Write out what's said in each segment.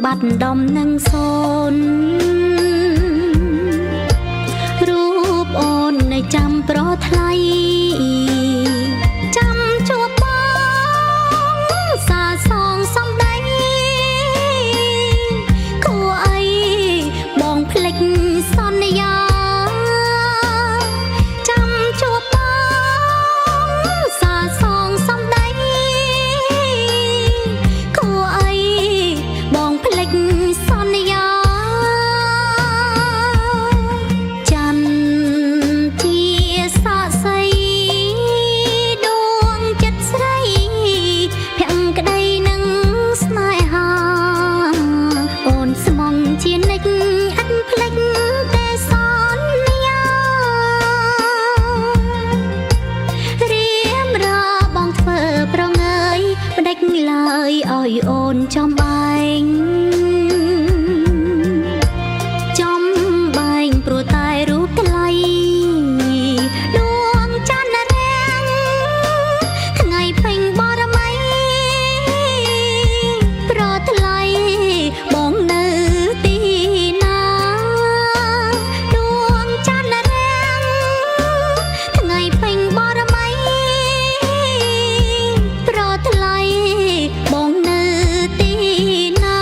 បាត់ដំនឹងសូនរូបអូននៅចាំប្រថ្លៃចាំជួបបងសាសងសំដីគួរអីបងភ្លេចសន្យាចាំជួបបងសាសងសំដីគួរអីបងភ្លេចសន្យា ចន្ទជាសាក្សីដួងចិត្តស្រីភក្តីនឹងស្នេហាអូនស្មងជានិច្ចឥតភ្លេចទេសន្យារៀមរាបងធ្វើប្រងើយផ្ដេចឡើយឲ្យអូនចំបែង ចំបែងព្រោះតែរូបថ្លៃដួងច័ន្ទរាំងថ្ងៃពេញបរមីប្រថ្លៃបងនៅទីណាដួងច័ន្ទរាំងថ្ងៃពេញបរមីប្រថ្លៃបងនៅទីណា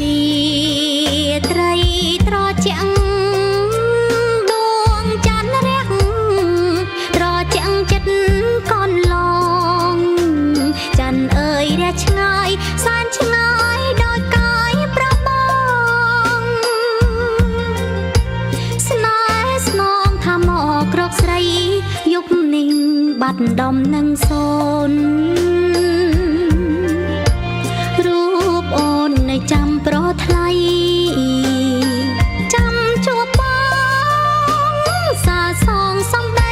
រាត្រីត្រជាក់ដួងច័ន្ទរះត្រជាក់ចិត្តកនឡងច័ន្ទអើយរះឆ្ងាយសែនឆ្ងាយដោយកាយប្របងស្នេហ៍ស្នងថាមកក្រកស្រីយប់នេះបាត់ដំនឹងសូន រូបអូននៅចាំប្រថ្លៃចាំជួបបងសាសងសំដី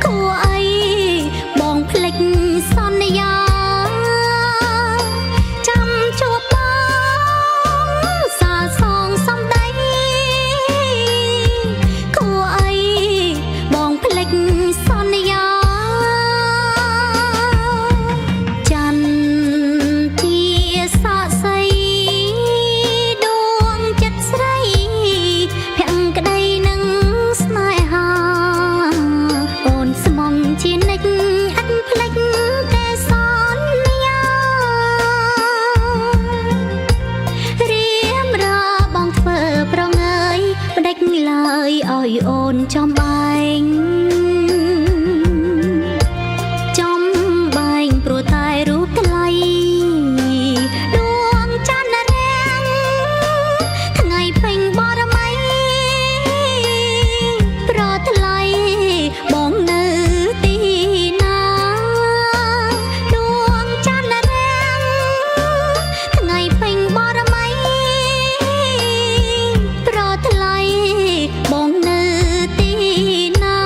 គួរអីបងភ្លេចសន្យាចាំជួបបងសាសងសំដីគួរអីបងភ្លេចសន្យា ចន្ទជាសាក្សីដួងចិត្តស្រីភក្តីនឹងស្នេហាអូនស្មងជានិច្ចឥតភ្លេចទេសន្យារៀមរាបងធ្វើប្រងើយផ្ដេចឡើយឲ្យអូនចំបែង ចំបែងព្រោះតែរូបថ្លៃដួងច័ន្ទរាំងថ្ងៃពេញបរមីប្រថ្លៃបងនៅទីណាដួងច័ន្ទរាំងថ្ងៃពេញបរមីប្រថ្លៃបងនៅទីណា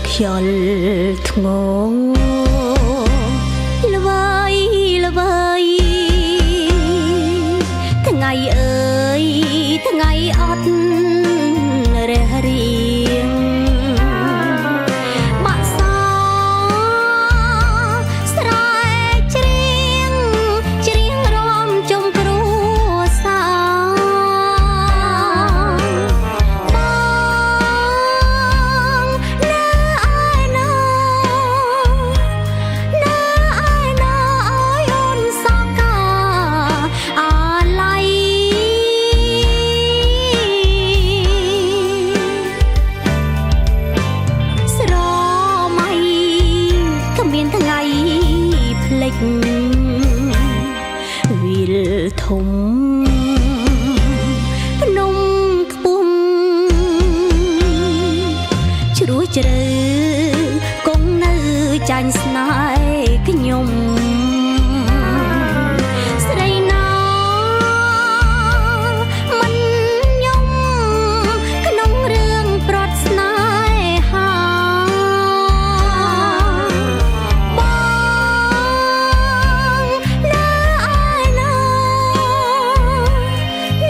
ខ្យល់ធ្ងល្វើយល្វើយថ្ងៃអើយថ្ងៃអត់រះរៀងបាក់ស ធំភ្នំខ្ពស់ជ្រោះជ្រៅគង់នៅចាញ់ស្នេហ៍ខ្ញុំស្រីណាមិនយំក្នុងរឿងប្រត់ស្នេហាបងណាអើយណា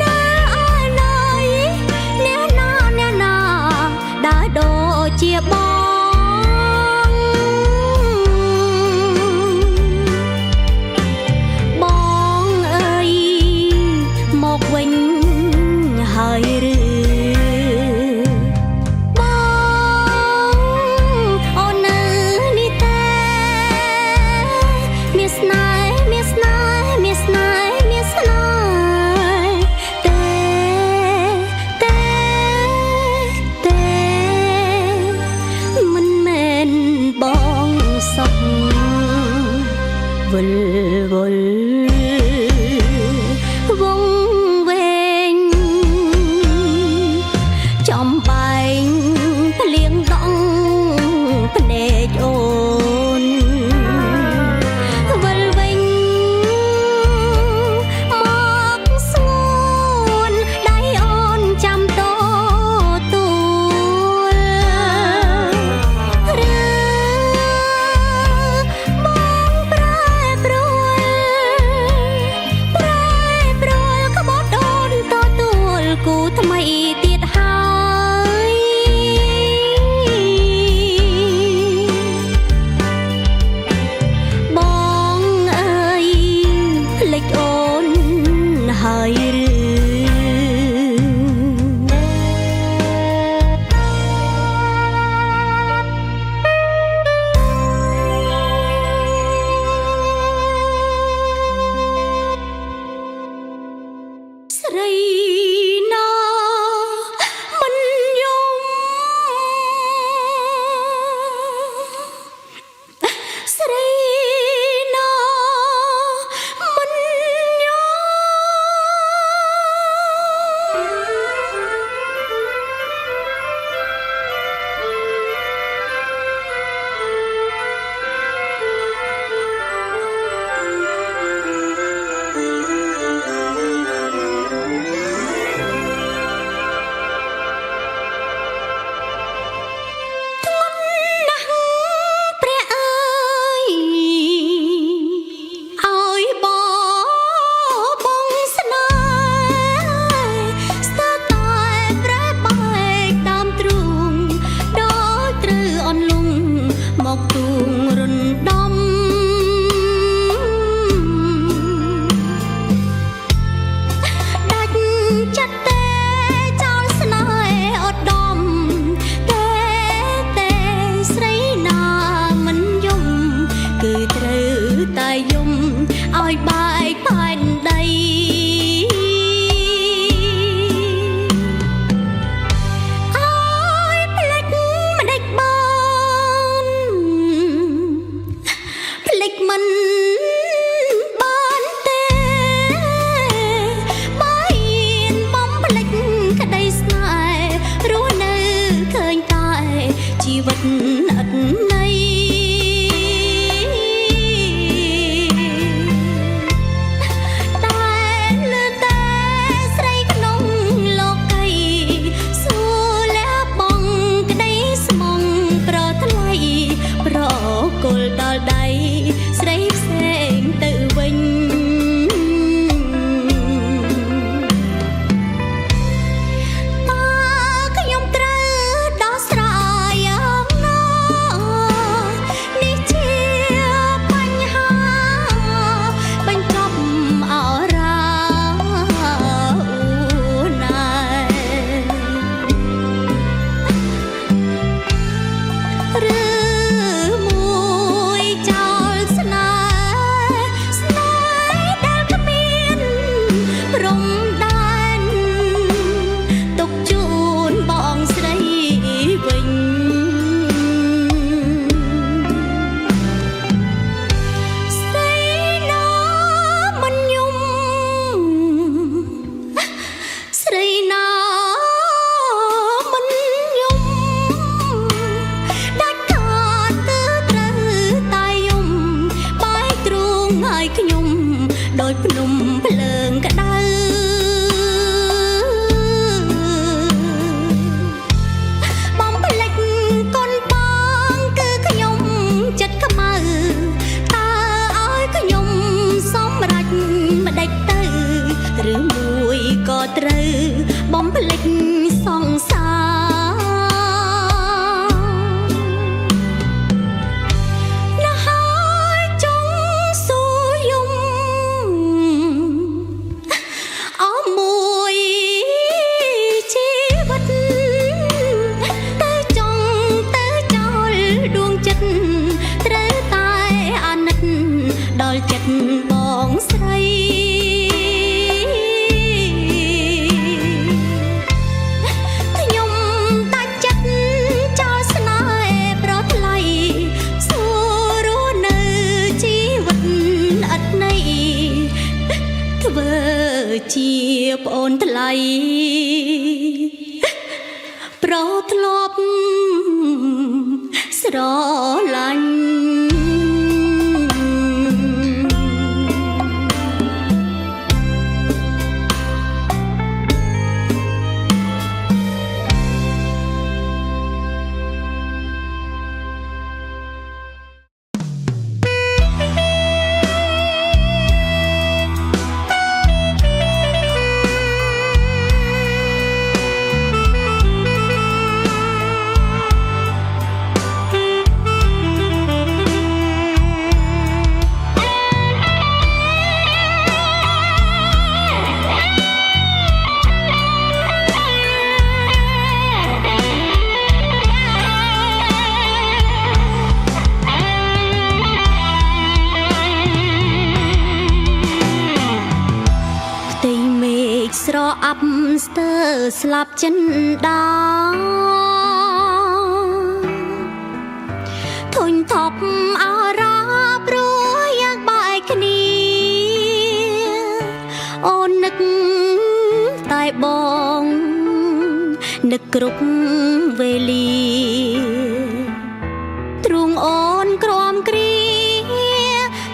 ណាអើយណាអ្នកណាអ្នកណាដើរដូចជាបង បងអើយមកវិញហើយឬបងអូននៅនេះទេមានស្នេហ៍មានស្នេហ៍មានស្នេហ៍មានស្នេហ៍ទេទេទេមិនមែនបងសុខ វិលវល់វងវែងចំបែងភ្លៀងដងភ្នែកអូនវិលវិញមកស្ងួនដៃអូនចាំតទួលឬបងប្រែប្រួលប្រែប្រួលក្បត់អូនតទួលគូថ្មីទៀតហើយ បងអើយភ្លេចអូនហើយឬ ស្រីណាមិនយំស្រីណាមិនយមណាស់ព្រះអើយឲ្យបងស្នេហ៍ស្ទើរតែប្រែបែកតាមទ្រូងដូចត្រូវអន់លងមកទូងរំដំ ដាច់ចិត្តទេចោលស្នេហ៍អត់ដំទេទេស្រីណាមិនយំគឺត្រូវតែយំឲ្យបែកផែនដី អើយភ្លេចម្ដេចបានភ្លេចមិនបានទេបើហ៊ានបំភ្លេចក្តីស្នេហ៍រស់នៅឃើញតែជីវិតឥតន័យ តែលើតែស្រីក្នុងលោកីសួរលះបងក្តីស្មងប្រថ្លៃប្រគល់ដល់ដៃស្រីផ្សេងទៅវិញ តើខ្ញុំត្រូវដោះស្រាយយ៉ាងណានេះជាបញ្ហាបញ្ចប់អរាណែឬមួយចោលស្នេហ៍ស្នេ ប្អូនថ្លៃប្រធ្លាប់ស្រឡាញ់ ផ្ទៃមេឃស្រអាប់ស្ទើរស្លាប់ចិនដាធុញថប់អរាព្រោះយ៉ាងបែកគ្នាអូននឹកតែបងនឹកគ្រប់វេលា ទ្រូងអូនក្រំគ្រា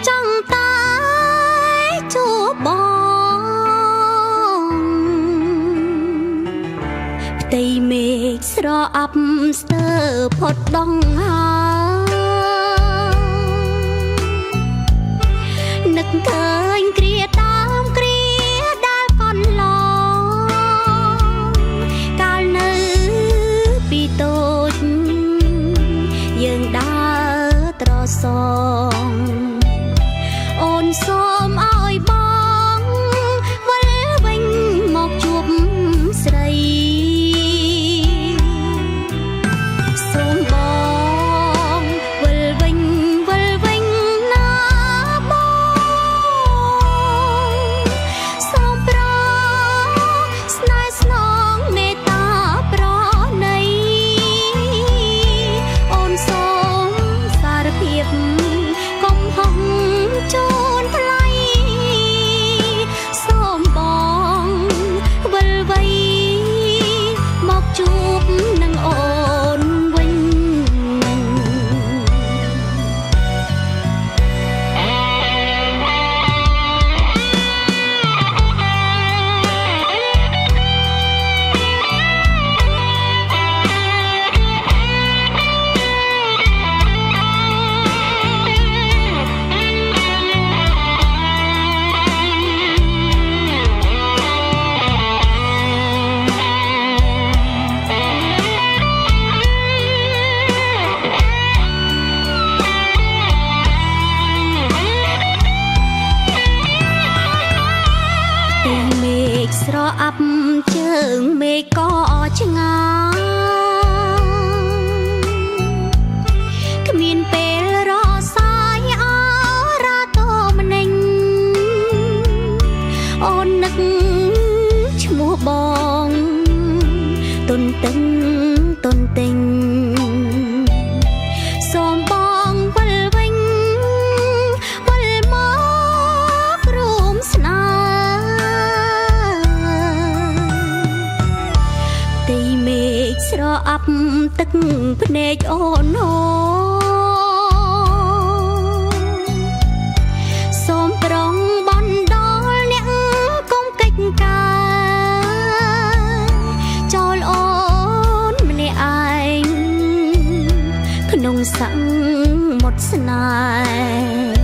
ចង់តែជួបបងផ្ទៃមេឃស្រអាប់ស្ទើរផុតដងហើនឹកឃើញគ្រាតាមគ្រាដែលកន្លងកាលនៅពីតូច យើងដើរត្រសងអូនសូមឲ្យបងវិលវិញមកជួបស្រីសូមបងវិលវិញវិលវិញណាបងសូមប្រស្នេហ៍ស្នងមេត្តាប្រណី អូនសូមសារភាពកុំហងជូនថ្លៃសូមបងវិលវៃមកជួបនឹងអូនវិញ ផ្ទៃមេឃស្រអាប់ជើងមេឃក៏ឆ្ងាយគ្មានពេលរសាយអរាតមនិញអូននឹកឈ្មោះបងទុនទឹងទុនទិញសូមបងវិលវិញវិលមករួមស្នេហ៍ ទីមេឃស្រអាប់ទឹកភ្នែកអូនអូសូមប្រងបណ្ដល់អ្នកកុំកិច្ចការចូលអូនម្នាក់ឯងក្នុងសង្មុតស្នេហ៍